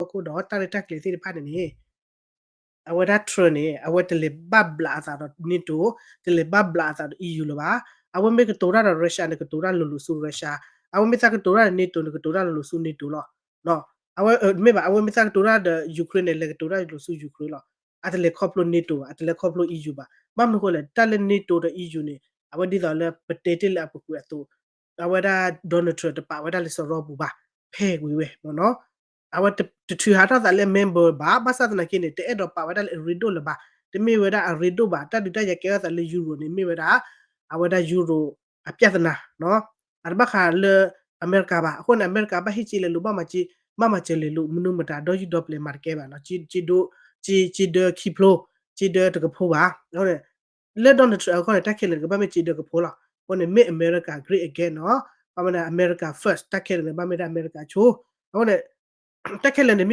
အဝဲဒၣ်တၢ်ကတိၤတၢ်ဒီးအီစထြ့လယါအဃိဒီး တၢ်ရဲၣ်တၢ်ကျဲၤသ့ၣ်တဖၣ်န့ၣ်န့ၣ် အဝဲဒၣ် Trump န့ၣ် အဝဲတလဲၤဘၣ်ဘျးအသးဒီး NATO, တလဲၤဘၣ်ဘျးအသးဒီး EU လၢၤဘၣ်. အဝဲမ့ၢ်ကတိၤတၢ်ဒီး Russia န့ၣ် ကတိၤတၢ်လိၤလိၤဆူ Russia, အဝဲမ့ၢ်သးကတိၤတၢ်ဒီး NATO န့ၣ် ကတိၤတၢ်လိၤလိၤဆူ NATO လီၤ. အဝဲမ့ၢ်ဘၣ် အဝဲမ့ၢ်သးကတိၤတၢ်ဒီး Ukraine န့ၣ် လဲၤကတိၤတၢ်လိၤလိၤဆူ Ukraine လီၤ. အတလဲၤခီဖျိ NATO ဘၣ်, အတလဲၤခီဖျိ EU ဘၣ်. ဘၣ်မနုၤအဃိလဲၣ် တၢ်လၢ NATO ဒီး EU န့ၣ် အဝဲဒ်သိးလၢပတဲတ့ၢ်လၢအပူၤကွံာ်အသိး အဝဲဒၣ် Donald Trump တပာ်ဝဲဒၣ်လၢစရီပူၤဘၣ်, ဖဲကွံာ်ဝဲမ့ၢ်နီၤ. အဝဲတထုးဟးထီၣ်သးလၢ member ဘၣ်, ဘၣ်ဆၣ်သနာ်က့န့ၣ် တအဲၣ်ဒိးပာ်ဝဲဒၣ်လၢအရ့ဒိၣ်လၢၤဘၣ်, တမ့ၢ်ဝဲဒၣ်အရ့ဒိၣ်ဘၣ်. တၢ်ဒုးတၢ်ယၤကဲထီၣ်သးလၢ Europe န့ၣ် မ့ၢ်ဝဲဒၣ် အဝဲဒၣ် Europe အပြဿနာနီၤ. အတဘၣ်ဃးလၢအမဲရကၤဘၣ်. အဃိန့ၣ် အမဲရကၤဘၣ်ဟ့ၣ်စ့လဲၤလိာ် ဘၣ်မၤစ့လဲၤလိာ် မနုၤမတၤ ဒီယူၢ်ဒီပျဲၤမၤတကဲဘၣ်နီၤ. စ့ဒိ စ့ဒၢခံဖျိ စ့ဒၢတကဖိဘၣ်. အဃိန့ၣ် လၢ Donald Trump အဂီၢ်န့ၣ် တၢ်ခဲလၢာ်န့ၣ် ကဘၣ်မ့ၢ်စ့ဒၢကဖိလီၤ. အဃိန့ၣ် Make America Great Again နီၤ. ဘၣ်မနုၤ America First တၢ်ခဲလၢာ်န့ၣ် ဘၣ်မ့ၢ်ဒၣ်အမဲရကၤဆိ. အဃိန့ၣ် တၢ်ခဲလၢာ်န့ၣ်